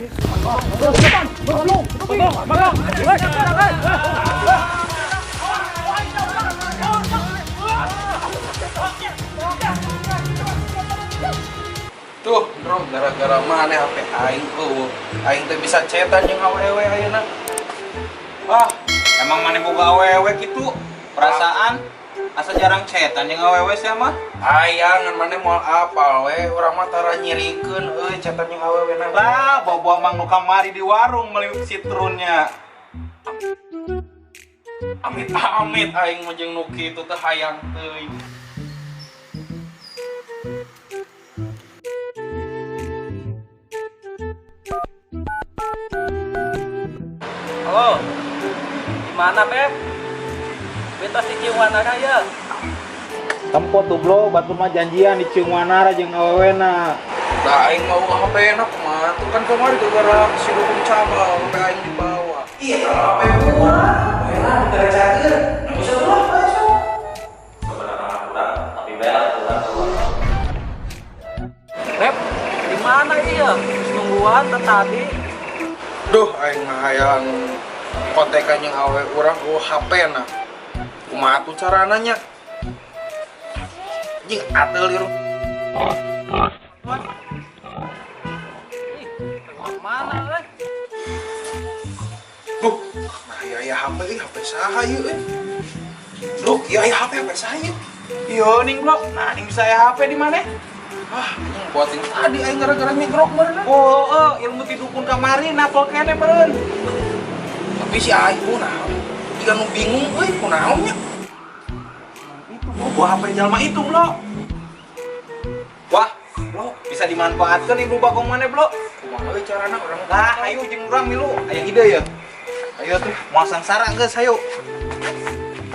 Tuh, bro, gara-gara mana HP aing euweuh. Aing teh bisa chatan jeung awewe ayeuna. Wah, emang mana boga awewe gitu? Perasaan asa jarang chatan jeung awewe sia mah. Aya ngan maneh moal apal we, urang mah tara nyirikeun euy chatan jeung awewe na. Lah, bawa mang nu kamari di warung meuli citrunnya. Amit amit aing mah jeung nu kitu teh hayang teuing. Halo. Di mana, Beb? Beta di Ciwanara ya. Tempo tuh bro, batur mah janjian di Ciwanara jeung awewena. Lah aing mau HP na kumaha tuh kan kamari gara-gara si dukun cabal HP aing dibawa. Iya, HP gua. Bae lah gara catur. Bisa tuh lah, bae sok. Sebenarnya kurang, tapi bela kurang. Beb, di mana iya? Nungguan tadi. Duh, aing mah hayang kontekan jeung awe urang euweuh HP na. Kumaha tuh carana nya? Anjing ateul ieu. Ih, mana euy? Duh, nah ya ya HP euy, HP saha ieu euy? Duh, ieu aya HP HP saha ieu? Iya ning bro, nah ning bisa aya HP di mana? Ah, anjing buatin tadi aing gara-gara nyegrok meureun. Oh, oh, ilmu ti dukun kamari napel kene meureun. Tapi si aing kunaon? Jiga nu bingung euy kunaon nya? Itu bawa HP jalma itu, Bro. Wah, bro, bisa dimanfaatkan ibu bagong mana, Bro? Kumaha euy carana urang? Lah, ayo jeung urang milu, aya ide ya. Ayo tuh. Moal sangsara geus hayu.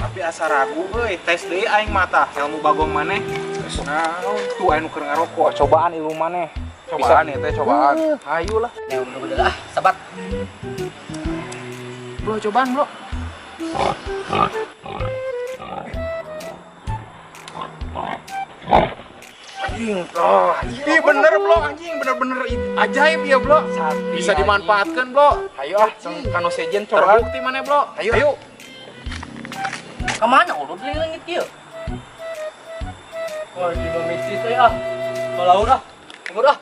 Tapi asa ragu euy, tes deui aing mata ilmu bagong maneh. Geus naon? Tuh aya nu keur ngarokok, cobaan ilmu maneh. Cobaan ya teh cobaan. Hayu lah. Ya udah ah, sabat. Bro, cobaan, Bro. Anjing, oh, Ih, bener, Bro, anjing, bener-bener ajaib ya, Bro. Bisa dimanfaatkan, Bro. Ayo ah, sang kanu sejen cobaan. Terbukti mana, Bro? Ayo. Ayo. Kemana ulun leungit ieu? Wah, di mistis euy ah. Balaur ah. Umur ah.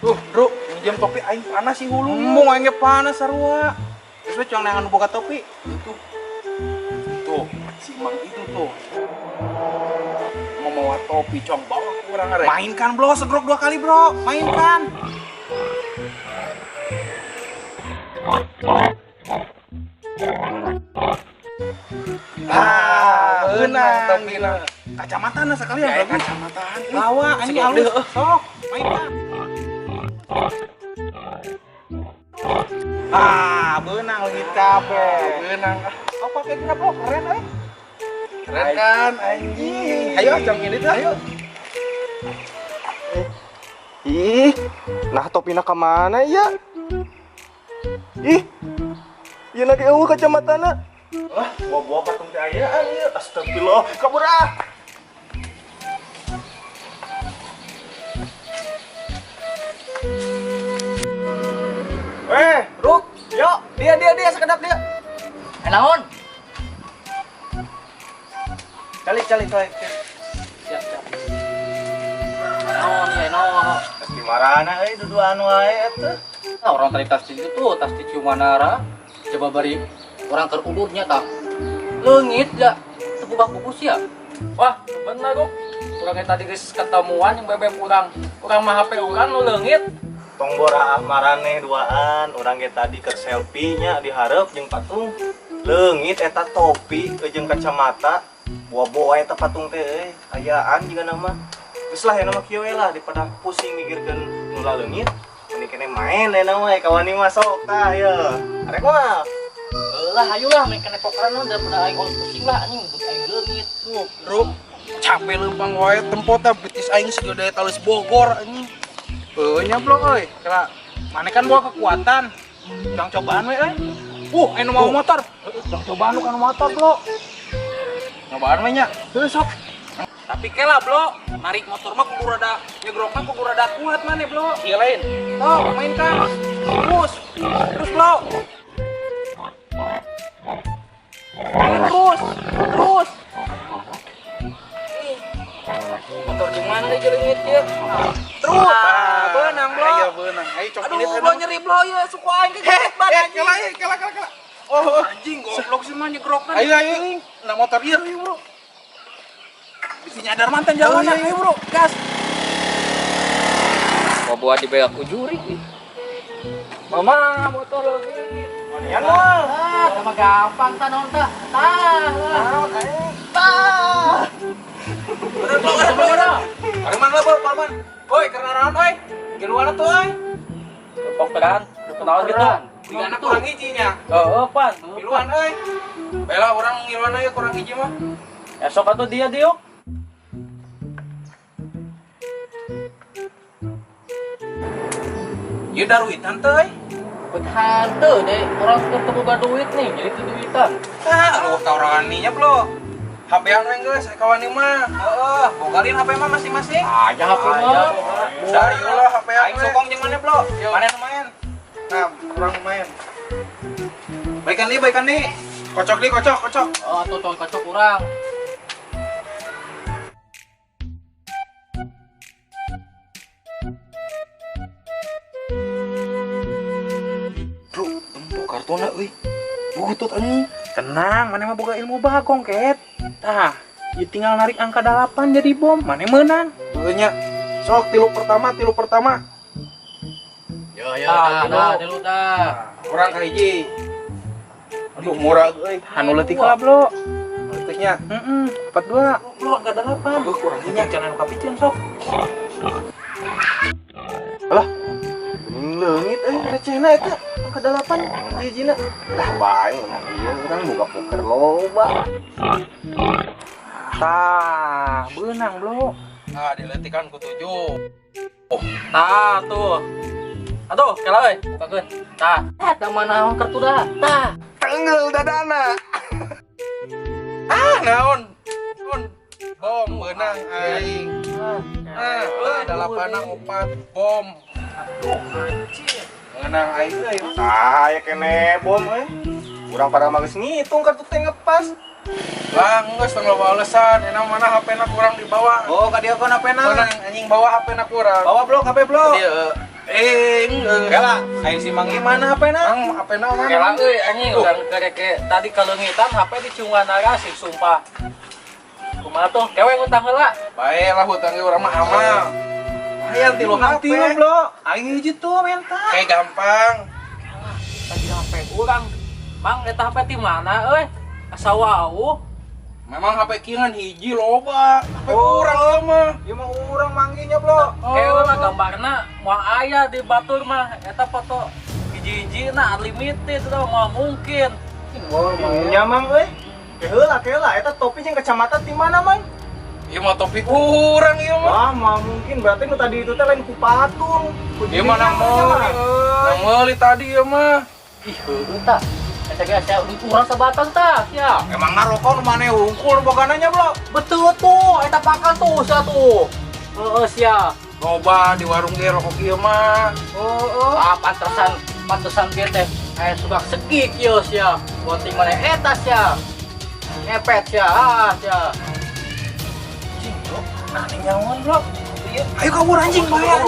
Tuh, Bro, minjem topi aing panas sih hulu. Embung aing ge panas sarua. Terus we cuang neangan nu boga topi. Itu. Tuh, si Mang itu tuh. Mau mawa topi cong bawa kurang arek. Mainkan, Bro, segrok dua kali, Bro. Mainkan. Ah, beunang topina. Kacamata na sekalian, Ya, Bro. kacamataan. Bawa anjing Segrok halus. deui, Sok, mainkan. Ah, beunang leungit kabeh. Beunang ah. Apa kayak gini, Bro? Keren euy. Keren kan anjing. Ayo, cong ini tuh. Ayo. Ih, nah topina kemana ya? Ih, ieu lagi eueuh kacamatana. Wah, bawa-bawa patung teh ayaan ieu. Astagfirullah, kabur ah. Eh, Ruk, yo, dia dia dia sekedap dia. Eh naon? Calik calik calik. Siap, siap. Naon ya naon. Di marana euy duduan wae eta. Nah, orang tadi tas itu tuh, tas di Ciumanara. Coba bari orang terulurnya tah. Leungit ya, tepubah pupus ya. Wah, bener kok. Urang tadi geus ketemuan yang bebek urang. Urang mah HP urang nu leungit. Tong boraah marane duaan, urang ge tadi keur selfie nya dihareup jeung patung. Leungit eta topi jeung kacamata. Boa-boa eta patung teh euy, ayaan jiga nama. Geus lah ya nama kieu we lah daripada pusing mikirkeun nu laleungit. Mending kene main we nama kawani mah sok tah ye. Arek mah. Lah ayo lah main kene pokeran lah daripada aing pusing lah anjing buat aing leungit. Tuh, Bro, capek leumpang wae tempo teh betis aing segede talis Bogor anjing. Heueuh nya, Bro euy. Kira mana kan bawa kekuatan. Cang cobaan we euy. Anu mau motor. Cang cobaan lu kan motor, Bro. Nyobaan we nya. Heuh sok. Tapi kela, Bro, narik motor mah kudu rada nyegrokna kudu rada kuat maneh, Bro. Iya lain. Tuh, mainkan. Terus. Terus, Bro. Terus, terus. Motor di mana nih leungit ieu? Terus. Ah, beunang, Bro. Ayo beunang. Ayo cok Aduh, Bro nyeri, Bro, ya suku aing kegedet banget Eh, kela eh, kela kela kela. Oh, oh. Anjing goblok sih mah nyegrokna. Ayo ayo. Nah motor ieu ayo, Bro. Bisa nyadar mantan jalan, Oh, iya, ayo, Bro. Gas. Bawa dibelak ku jurig ih. Mama, motor leungit. Manian moal. Ah, sama gampang ta naon ta. Tah. Tah. Bener, Bro, bener, Bro, bener. Parman lah, Bro, parman. Oi, karena naon euy? Giluan tuh euy. Pokeran, kenaon gitu. Tigana kurang hiji nya. Heeh, pan. Giluan euy. Bela urang ngiluan aja kurang hiji mah. Esok atuh dia diuk. Ieu daruitan teh euy. Henteu deh, orang keur teu boga duit nih, jadi teu duitan. Ah, lu tawraninya, Bro. HP-an we geus kawan mah. Heeh, bogalin HP mah masing-masing. Aja HP mah. Dari ulah HP-an. Aing sokong jeung mana, Bro? Mana nu main? Nah, kurang main. Baikan nih, baikan nih. Kocok nih, kocok, kocok. Oh, atuh tong kocok urang. Bro, empuk kartuna euy. Butut anjing. Tenang, mana mah boga ilmu bagong, Ket. Tah, ieu tinggal narik angka 8 jadi bom, mana menang. Heueuh nya. Sok tilu pertama, tilu pertama. Yo yo, Ah, tah, tah, tilu tah. Kurang ka hiji. Aduh, murah euy. Anu leutik lah, Bro. Leutiknya. Heeh, 42. Bro, angka 8. Aduh, kurang Ini jangan anu kapicen sok. Alah. Bening leungit euy recehna eta angka 8 hijina. Lah bae menang ieu urang boga poker loba. Tah, beunang, Bro. Nah, diletikan ku 7. Tah tuh. Atuh, kela euy, bukakeun. Tah. Tah, mana naon kartu dah. Tah. Tenggel dadana. Ah, naon? Naon? Bom beunang aing. Ah, dalapan opat bom. Menang aing euy. Tah aya kene bom euy. Urang pada mah geus ngitung kartu teh ngepas. Lah, geus tong loba alasan. Enak mana HP-na kurang dibawa. Oh, ka dieu kon HP-na. Menang anjing bawa HP-na kurang. Bawa blok HP blok. Dia eh Kela, aing si Mang mana HP-na? Mang HP-na mana? Kela euy anjing urang kerek tadi kaleungitan HP di Ciunganara sih sumpah. Kumaha tuh? Kewe ngutang heula. Bae lah hutang ge urang mah amal. Hayang tilu HP. Tilu, Bro. Aing hiji tuh menta. Kayak gampang. Tadi HP urang. Mang eta HP ti mana euy? Asa wau. Memang HP kieu ngan hiji loba. HP urang ieu mah. Ieu mah urang manggihnya, Bro. Kewe mah gambarna moal aya di batur mah eta foto hiji-hijina unlimited eta moal mungkin. Nya mang euy. Keheula keheula eta topi jeung kacamata ti mana mang? Ieu mah topi urang ieu mah. Wah, moal mungkin berarti nu tadi itu teh lain ku patung. Ku Ieu mah nang meuli. Nang meuli tadi ieu mah. Ih, heueuh tah. Eta ge asa duit urang sabatang tah, sia. Emang ngarokok nu maneh hungkul bogana nya, Bro. Betul tuh, eta pakan tuh sia tuh. Heeh sia. Loba di warung ge rokok ieu mah. Heeh. Ah, pantesan pantesan ge teh aya suka segik ieu sia. Bonting mana eta sia. Ngepet sia, ah sia. Anjing, Bro. Nah, ini nyawan, Bro. Ayo kabur anjing, bahaya.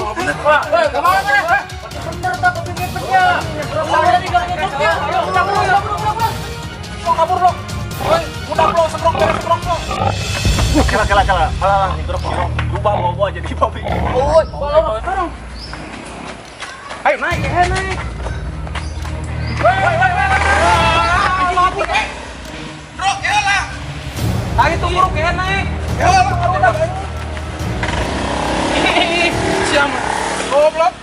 Wah, euy, kemana mana? Bener tah topi ngepetnya. Sama tadi gak ngepetnya. Ayo, kabur, kabur, kabur. Bro, kabur, Bro. Woi, udah, Bro, sebrok, beres, sebrok, Bro. Kela kela kela. Halah nyegrok nyegrok. Rubah bawa-bawa jadi babi. Oi, bawa. Ayo naik, naik. Bro, kela. Tadi tuh bro, kela naik. Kela, udah. Siapa? Goblok.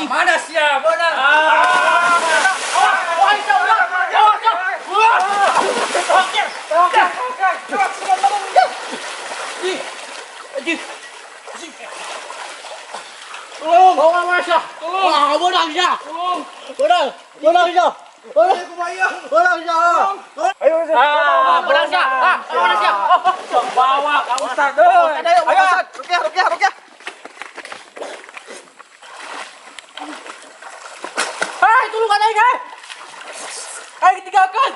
Mana sia? Beunang. Ah. Wah, sia, ulah. Wah, sia. Wah. Oke, oke, oke. Ih. Anjing. Tolong. Bawa mana sia? Tolong. Wah, beunang sia. Tolong. Beunang. Beunang sia. Beunang. Beunang sia. Ayo, Ah, beunang sia. Ah, beunang sia. Bawa ka Ustad euy. Ayo, Ustad. Rukiah, rukiah, rukiah. Hei, tulungan aing, hei. Aing ditinggalkan.